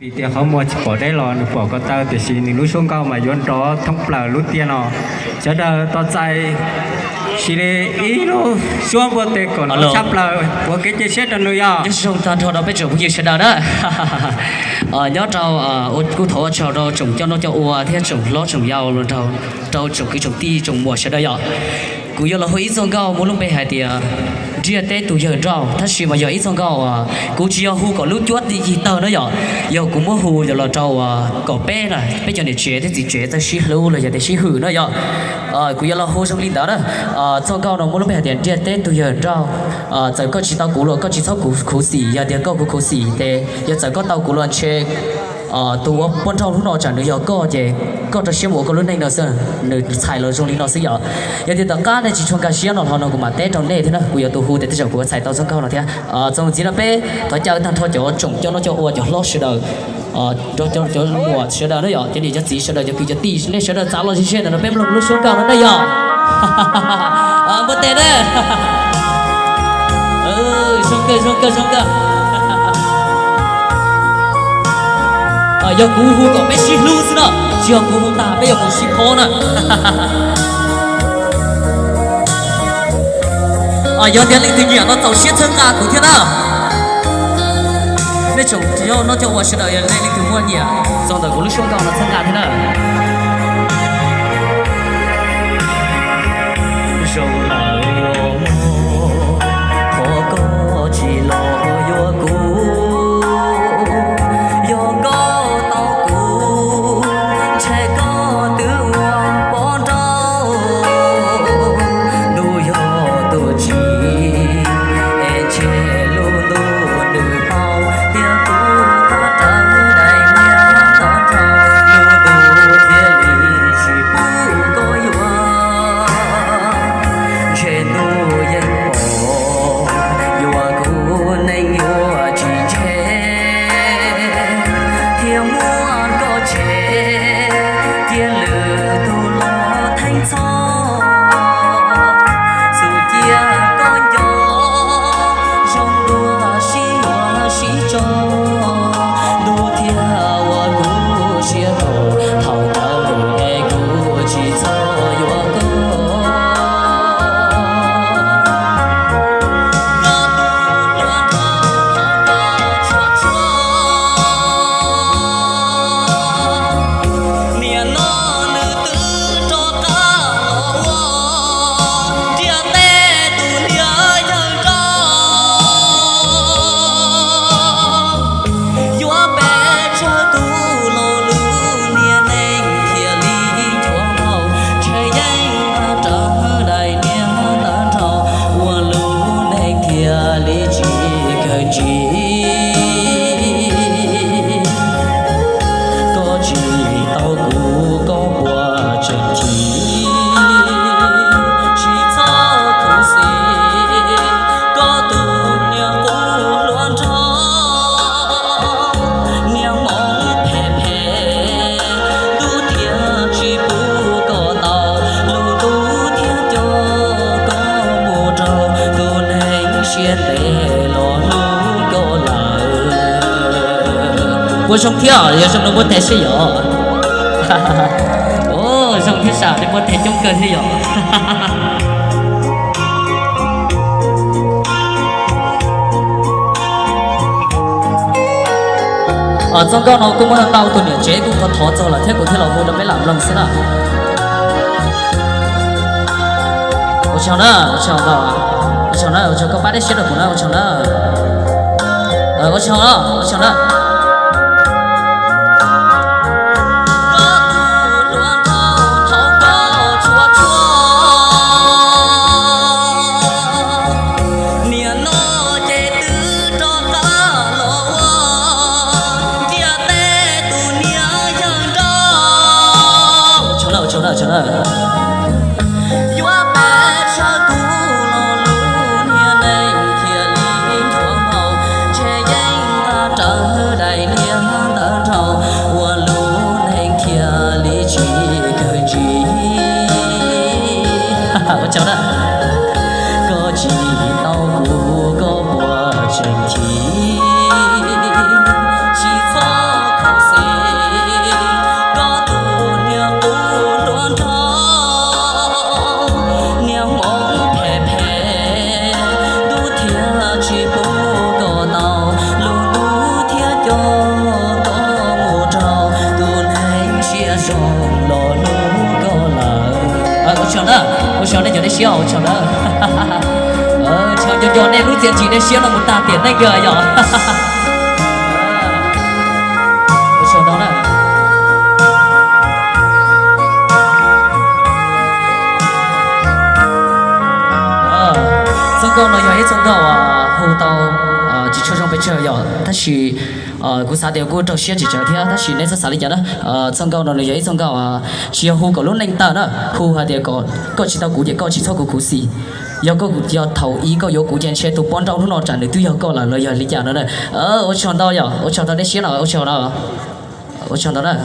Vim tias qhov muag tsis pom deb los nws pom ko taw, tiam sis nws lub suab nkauj mas yuav nrov thoob plaws lub tiaj no. Sawv daws tos txais sis li ib lub suab npua tes kom nrov tshaj plaws ua kev cia siab rau nws yog. Nyob zoo tag nrho rau peb tsoom phooj ywg sawv daws na. Nyob rau, kuj thov ua tsaug rau tsoom coj noj coj ua thiab tsoom hlob tsoom yau, rau tsoom kwv tsoom tij tsoom muam sawv daws yom. Kuv yuav los hu ib txoj nkauj muaj lub npe hais tias ntiaj teb tus yawg nrauj, tab sis mas yog ib txoj nkauj, kuv tsis yog hu kom lub cuab yig tawg na yom. Yog kuv muab hu los rau kom peb, peb cov niam tsev thiab txiv tsev txawj sib hlub los yog tias sib hwm na yom. Kuv yuav los hu zoo li ntawd na. Txoj nkauj no muaj lub npe hais tias ntiaj teb tus yawg nrauj. Txawm koj tsis tau kuv los koj tsis txhob khuv xim, yog tias koj khuv xim ces yog txawm koj tau kuv los ntshe tus uas poj nrauj hnub no tsam nws yog koj ces koj rau siab mus ua koj lub neej no xwb, nws txhais los zoo li no xwb yom. Yog tias tom qab nej tsis tshua nkag siab no los no kuv mam teb rau nej thiab na, kuv yuav tus hu tias tej zaum kuv yuav txhais tau txoj nkauj no thiab. Txuas ntxiv no peb thov caw tag nrho cov tsoom coj noj coj ua cov hlob sawv daws, cov muam sawv daws na yom, cov niam cov txiv sawv daws, cov kwv cov tij, nej sawv daws txav los ze ze ntawm no peb mloog lub suab nkauj no na yom. Npua tes na. Zoo kawg, zoo kawg, zoo kawg. Yog kuv hu kom peb sib hlub xwb no, tsis yog kuv hu tag peb yuav mus sib phob na. Yog tias leej twg nyiam no txaus siab txhawb nqa kuv thiab na. Nej tsoom coj noj coj ua sawv daws, yog nej leej twg muaj nyiam txog ntawm kuv lub suab nkauj no txhawb nqa thiab na. Zoo lawm, qhov koj tsis los yuav kuv, yog koj tau kuv, ntshe koj twb ua pov nrauj. Ntuj yog tus tsim, es ntshe lub ntuj nws paub, tias kuv tab rawv daim niag tag nrho, lub ntuj thiaj li tsis pub koj yuav. Ntshe ntuj yeej pom, yuav kuv neeg yuav tsis ntshe, thiaj muab koj tshem, cia lwm tus los theej txhoj. Xub cia koj nco, zoo dua sib yuav sib tso, ntuj thiaj ua kuv siab tau, thaum ntawd es kuv tsis txhob yuav koj. Niam no nws twb rov qab los ua ntiaj teb tus niag yawg nrauj. Yuav pes tsawg tus los lub niag neej thiaj li nchuav npaum, ntshe yeej tab rawv daim niag tag nrho, ua lub neej thiaj li tsis kawg ntsis. Koj tsis tau kuv koj puas tseem chim, tsis txhob khuv xim, koj tus niag qub hluas nraug, niag hmoov phem phem, ntuj thiaj tsis pub koj tau, lub ntuj thiaj coj koj mus rau tus neeg siab ntev los hlub koj lawm. Puas zoo thiab, yog zoo no muab tes seb yom. Zoo thiab sam, nej muab tes coob kawg thiab yom. Txoj nkauj no kuj muaj ntau tus niam tsev kuj thov thov txog lawm thiab kuv thiaj los hu rau peb lam mloog xwb na. Ua tsaug na, ua tsaug, ua tsaug na, ua tsaug koj pab dej siab rau kuv na, ua tsaug na. Ua tsaug na, ua tsaug na. Niam no ces twb rov qab los ua ntiaj teb tus niag yawg nrauj. Yuav pes tsawg tus los lub niag neej thiaj li nchuav npaum, ntshe yeej tab rawv daim niag tag nrho, ua lub neej thiaj li tsis kawg ntsis. Ua tsaug na. Koj tsis tau kuv koj puas tseem chim, tsis txhob Ua tsaug na, ua tsaug nej cov dej siab ua tsaug na. Nco nco nej lub txiaj ntsim dej siab no mus tag tiam neej kawg yom. Ua tsaug ntau na. Txoj nkauj no yog ib txoj nkauj hu tau tsis tshua zoo pes tsawg yom, tab sis kuv xav tias kuj rau siab tsis tsawg thiab, tab sis nej txhob xav li cas na. Txoj nkauj no nws yog ib txoj nkauj tsis yog hu kom lub neej tawg na, hu hais tias kom koj tsis tau kuv ces koj tsis txhob khuv khuv xim. Yog koj, yog thaum ub koj yuav kuv ces ntshe tus poj nrauj hnub no tsam nws twb yog koj lawm los yog li cas no na. Ua tsaug ntau yom, ua tsaug tau dej siab no, ua tsaug no. Ua tsaug ntau na.